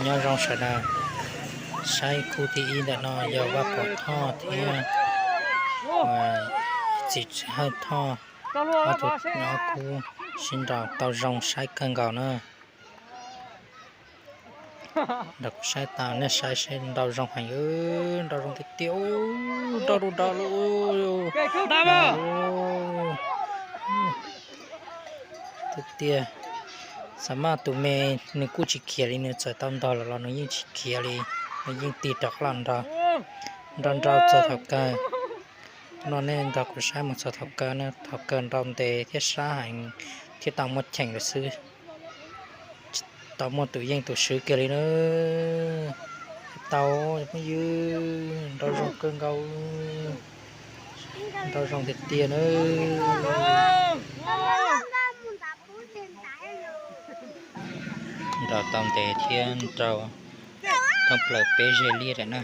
Nyob zoo sawv daws, saib khub thib ib ntawm no yog Vaj Pov Thoj thiab txiv Tswv Hawj Thoj, ob tug ob kub sib nraus tau zoo saib kawg nkaus na. Nrog kuv saib tau, nej saib seb nraus zoo heev, nraus zoo tiag tiag, nraus rau nraus lawm. Tiag tiag, xav mas tus me nws kuj tsis khiav li, nws txawm tau ntog lawm los nws yeej tsis khiav li, nws yeej tig rov qab los nraus, nraus nraus txog thaum kawg. No nej nrog kuv saib mus txog thaum kawg na, thaum kawg nraus ntev thiab sab heev thiab tau muaj cheem lawm xwb. Tsis tau muaj tus yeej tus swb kiag li na. Tau, phooj ywg, nraus zoo kawg nkaus, nraus zoo tiag tiag na. Nraus tau ntev thiab nraus thoob plaws peb zeg liaj lawm na.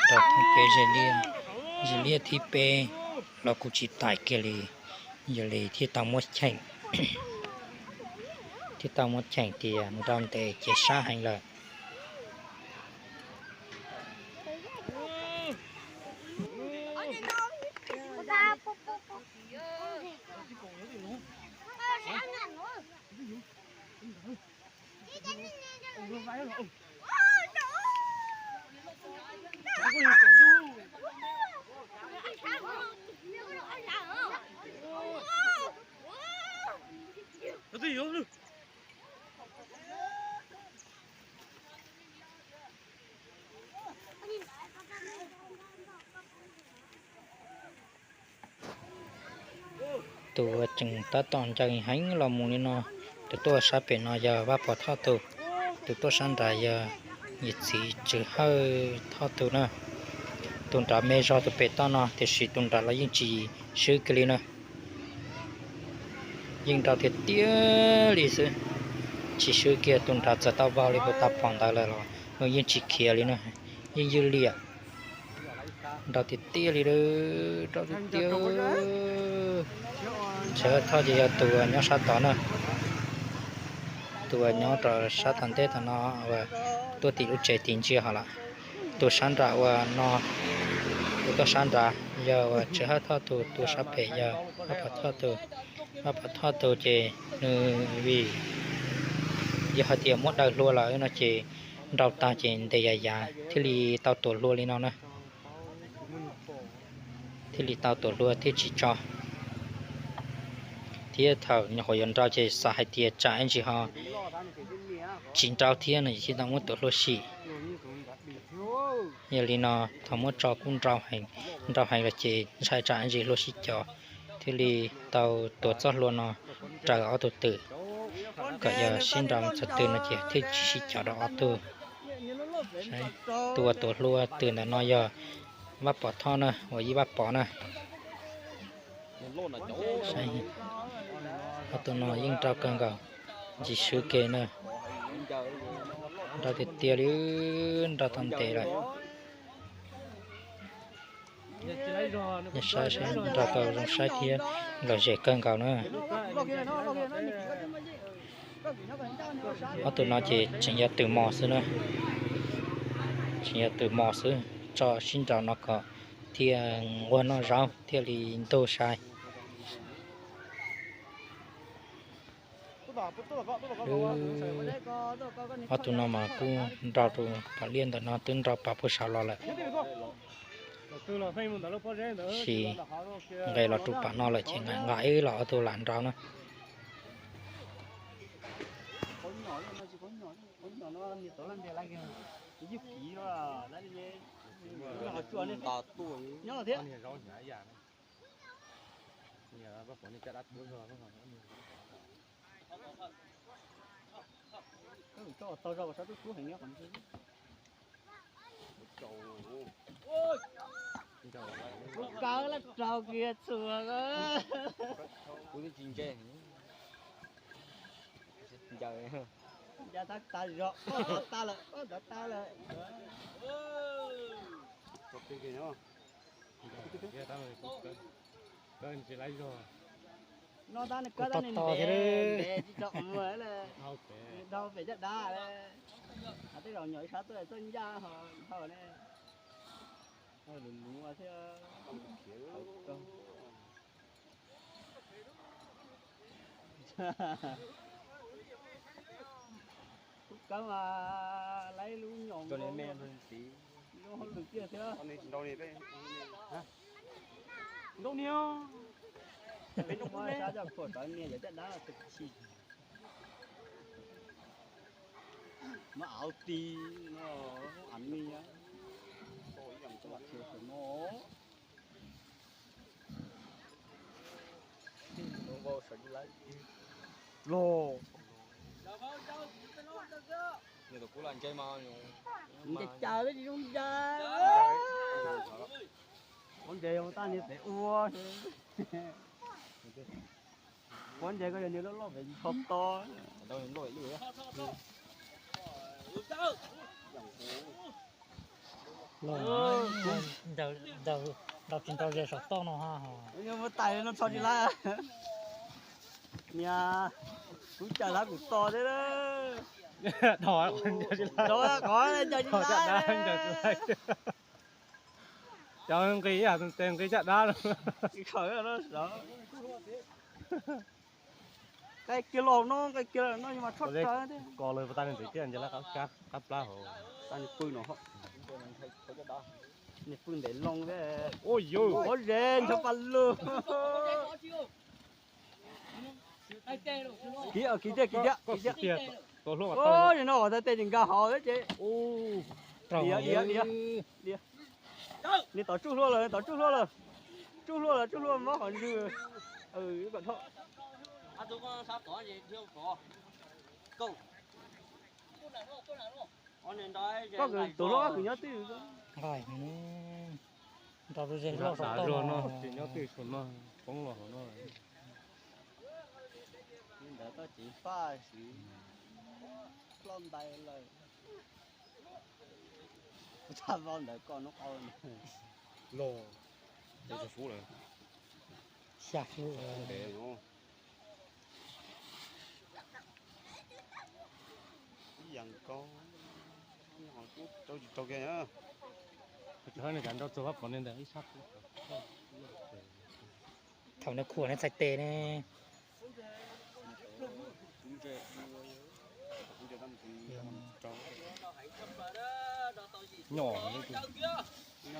Nraus thoob peb zeg liaj, zeg liaj thib peb los kuj tsis taim kiag li, yog li thiaj tau muab cheem, thiaj tau muab cheem tias nraus ntev ces sab heev lawm. Tus uas tseem tab tom ncaws heev los mus li no, tus tuaj sab pem no yog Vaj Pov Thoj tug, tus tuaj sab nrad yog yawm txiv Tswv Hawj Thoj tug na. Tus nrad me zog tus pem toj no, tiam sis tus nrad los yeej tsis swb kiag li na. Yeej nraus tiag tiag li xwb, tsis swb kiag. Tus nrad txawm tau vau li puag ta pom ntawd lawm los nws yeej tsis khiav li na, yeej ywj liam. Nraus tiag tiag li, nraus tiag tiag. Tswv Hawj Thoj ces yog tus uas nyob sab tod na, tus uas nyob rau sab tom ntej tom no uas tuaj tim lub tsev tim ntsia hos lawm. Tus sab nrad uas no, tus tuaj sab nrad yog uas Tswv Hawj Thoj tug, tus sab pem yog Vaj Pov Thoj tug. Vaj Pov Thoj tug ces nws vim yog hais tias muab daws hlua lawm no ces nraus tag ces ntes yav yav thiaj li tau tuam hlua li no na. Thiaj li tau tuam hlua thiaj tsis tso. Thiab thaum nyuam qhuav yuav nraus ces xav hais tias tsam ib ntsis ho tsis nraus thiab no ces thiaj tau muab tuam hlua sim. Yog li no thaum muab tso kuj nraus heev, nraus heev los ces ntshai tsam ib ntsis hlua sib co, thiaj li tau tuav txoj hlua no raws ob tug twm, kom yog sib nraus txog twg no ces thiaj tsis sib co rau ob tug. Tus uas tuam hlua twm ntawm no yog Vaj Pov Thoj na, uas ib Vaj Pov na. Ob tug no yeej nraus kawg nkaus, tsis swb kiag na. Nraus tiag tiag li, nraus tau ntev lawm. Saib seb nraus tau zoo saib thiab lom zem kawg nkaus na. Ob tug no ces tseem yog twm mos xwb na, tseem yog twm mos xwb, tso sib nraus no kom thiaj nquag noj zaub thiaj li ntug sai. Ob tug no mas kuj nraus rau pam liaj ntawm no twb nraus pam puag saud los lawm. Sis nqes los rau pam no lawm ces nqa ib los ob tug lam nraus na. Kawg la raug kiag txhua. Kuv tsis ntse. Ncaws, ncaws tab tas zog, ob tog tas lawm, ob tog tas lawm. No tab nws kab tab nws ntev ntev tsis tau qhov muag li. Nws dhau pem caj dab li. Tej zaum nyuam ib sab tuaj txawj ncaj ho dhau ne. Luv luv thiab. Kab mas laib lub nyoos me lub hauj lwm tiag thiab. Nrau niag, peb nrau kuj sab coj phuam sawv niag yog caj dab tus tsis. Mas auv ti no, av ni, no. Los, nws tus kub lam ntse mas, ntse cas peb tsis zoo ntse. Qhov ntse yog tag niag pem ua. Qhov ntse koj yog niag loj loj pem tsis tshua to. Ntaus tsis ntaus ze saum toj no ha. Muab tais no tso tsis lawm. Niag, kuv cawm lawv kuv tos thiab. Dhau qhov cawm tsis lawm. Cov nqis ib yam tes nqis caj dab no. Nqaij kiag los no, nqaij kiag los no mas tshoj raws thiab. Kos lawm puas tas li ntawd thiab, nce lawv qab plab hauv. Tas nws pw no, nws pw ntev loo thiab. Ua yus, ua ze nchov pas lug. Kiv, kiv thiab, kiv thiab, kiv thiab. Nim no uas tas tes tsis nkag hauv thiab ces. Diav, diav, diav. Nws tom tsuj hlua lawm, nws tom tsuj hlua lawm. Tsuj hlua lawm, tsuj hlua mob qhov ntswg. Koj tus hlub koj kwv nyob twg? Nrog lub zej loj saum toj no, nyob twg saum no, poob los hauv no. Li ntawd koj cev faj siv ploj ntais lawm. Kuv txhaj vau ntawd koj hnub qau los, ces tso sub lawm. Xya sub. Ib yam nkaus, rau tsis rau kiag. Nws kav nrau txog pab pom ne ntawm ib sab. Thaum nws khuam nws txhais tes ne.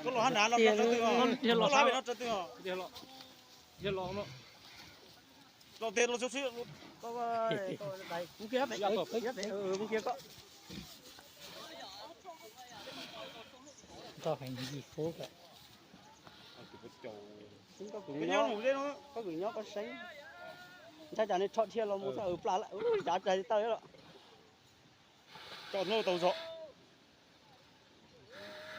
Koj los hab nav no rau twg os? Koj los hab pem no rau twg os? Dhia los no. Los tes los xwb xwb. Mus kiag pem, mus kiag koj. Nrog heev yim fub lawm. Koj kwv nyob, koj seeb. Ntshai tsam nws rho dhia los mus xwb, plam lawm, cav rais taw lawm. Tso hnub tau zog.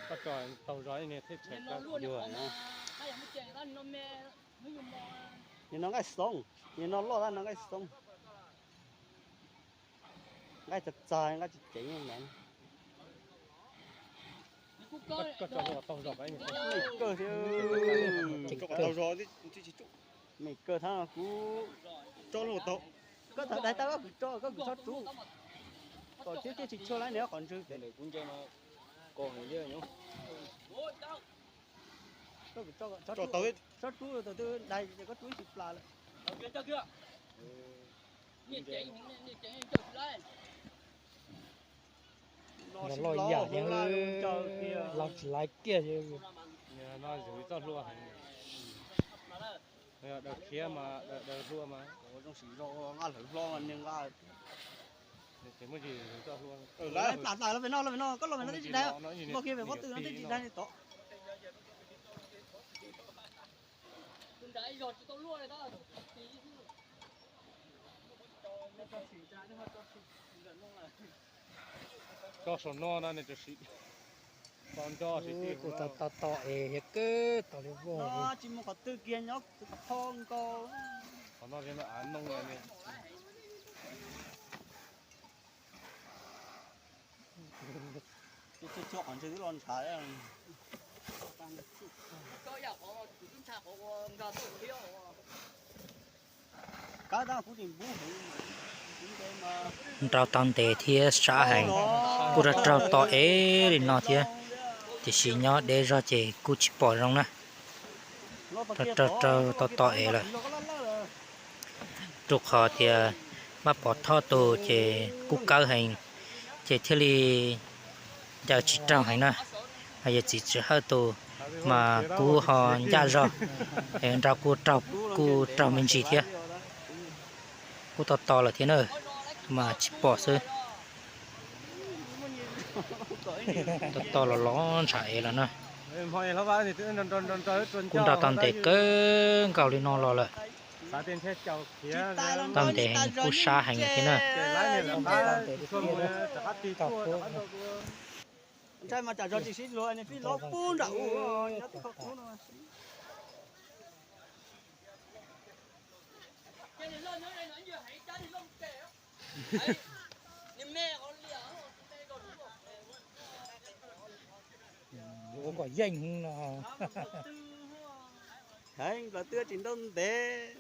Koj tso tau zog ib niag thiab tshais kab yuag. Nim no nqaij xoob, nim no loj tab no nqaij xoob. Nqaij txag txag, nqaij tsis ceev ntawd. Koj tso hnub tau zog, me kawg thiab. Me kawg thab kuv tso hnub tau. Koj thaum dais tau koj kwv tso, koj kwv txhob rub. Kom thiab tiaj tsis tshua laib nws qhov ntswg. Koj kwv tso, txhob rub, thaum twg dais ces koj rub ib tsis plas lawm. Los loj ib yam, los tsis laib kiag. Daws khiav mas daws hlua mas. Zoo sim zoo nqa hlawv hlo nws nqa. Ces muaj tsis txoj hlua. Plam plam los pem no, los pem no, koj los pem no twb tsis dai. Los kiag pem pob tw no twb tsis dai li tod. Tso saum no na, nws tsis sim. Tso nco sim tij. Kuv tau tau tau es hiav kawg tau li voj. Tsis mus qhov twg kiag nyob qhov nkaus. Qhov no av noog. Tsuag tsuag qhov ntswg twb los ntshav. Koj yam qhov twb ntshav qhov ua nkag tuaj thiab. Nrau tau ntev thiab sab heev, kuj raug raug to ev li no thiab, tiam sis nyob deb zog ces kuj tsis pom zoo na. Raug raug raug to to ev lawm, rau qhov tias Mab Pov Thoj tus ces kuj kawb heev, ces thiaj li ncaws tsis raug heev na. Ho yawg txiv Txiv Hawj tus mas kuj ho ncaj zog, nrau kuj raug, kuj raug me ntsis thiab. Kuj to to lawm thiab na, mas tsis pom xwb. To to los los ntshav ev lawm na. Kuj nrau tau ntev kawg nkaus li no los lawm. Tau ntev heev kuj sab heev thiab na. Ua kom yeej no. Heev, plaws twb tsis ntaub ntev.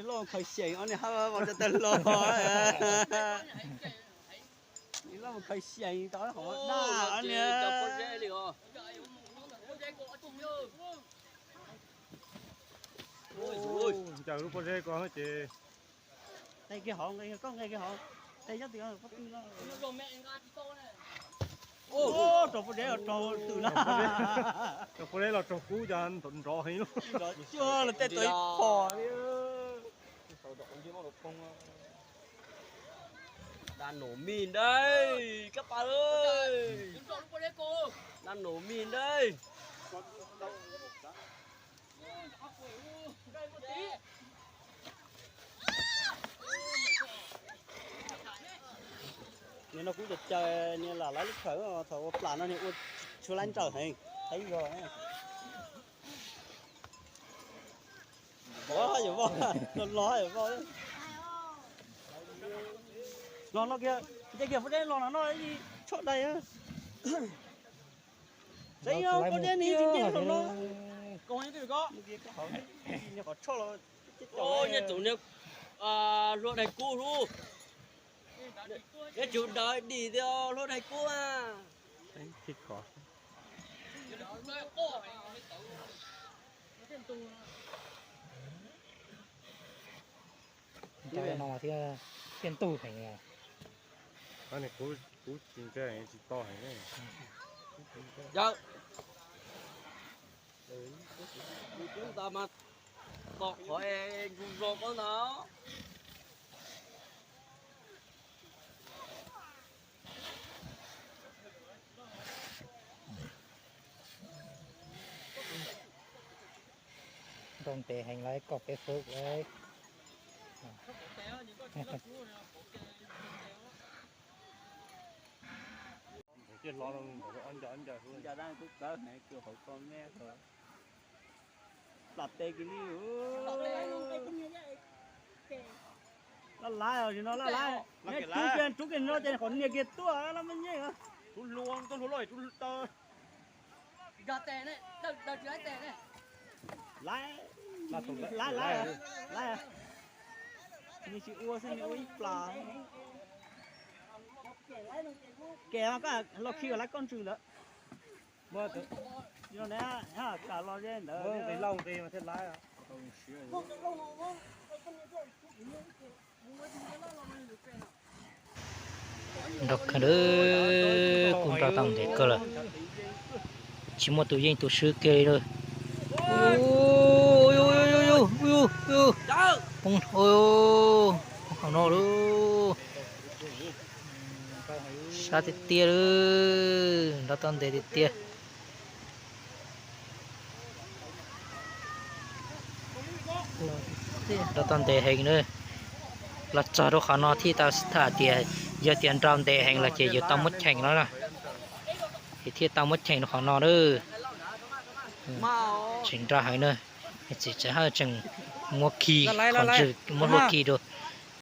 Loj khaws xyeem ob niag hab vau rau tawg los. Loj khaws xyeem tau hov daj ob niag. Ncaws lub pob zeb ko ces. Nqe kiag hov, nqe kiag, koj nqe kiag hov. Nqe nyob twg pob tw no. Raug pob zeb los raug twm na. Raug pob zeb los raug kub cas nrov heev lub. Nrov cuag los tej tuav ib phom li. Dab num mij ntaj, kab pas lawm. Dab num mij ntaj. Nim no kuv caws caws niag lam lawv lub khawm, thaum ua plam no niag ua tsis tshua laib ntsawm heev, qheb zog. Los los yuav vau, los no kiag, nce kiag pob zeb los no no, tshoj dai. Saib pob zeb ni tsis nce hauv no. Qhov tshoj los. Tus niag hlua daig kub hlub, neb tsum daws dim tias hlua daig kub a. Ncav no thiab thiaj ntuj heev. Kuv tsis ntse tsis to heev. Yawm, kuv ntas mas tom qhov es ntsug zog koj ntag. Nrau ntev heev lawm, kom peb fwb lawm. Ncav dab kub kawg heev, kws hauv ko me plam tes kiag li. Laj laiv os, no laj laiv. Neb rub kiag, rub kiag no ces qhov nias kiag tuaj, laj mej nyeej. Laiv, laiv, laiv, laiv. Nws tsis ua xwb, nws ua ib plas. Kem koj los khi kom laiv koj ntsws ntawd. Kam los ze ntawd. Nqis lauj nqis mas thiaj laiv. Nrau kawg, kuj nrau tau ntev kawg lawm, tsis muaj tus yeej tus swb kiag li lawm. Poob, poob hauv no lawm. Sab tiag tiag lawm, nrau tau ntev tiag tiag. Nrau tau ntev heev na. Los txog rau qhov no thiaj tau tham tias yog tias nrau ntev heev los ces yuav tau muab cheem no na. Ces thiaj tau muab cheem rau qhov no na. Tseem nrau heev na. Txiv Tsam Hawj tseem muab khi, qhov ntswg muab luaj khi rau.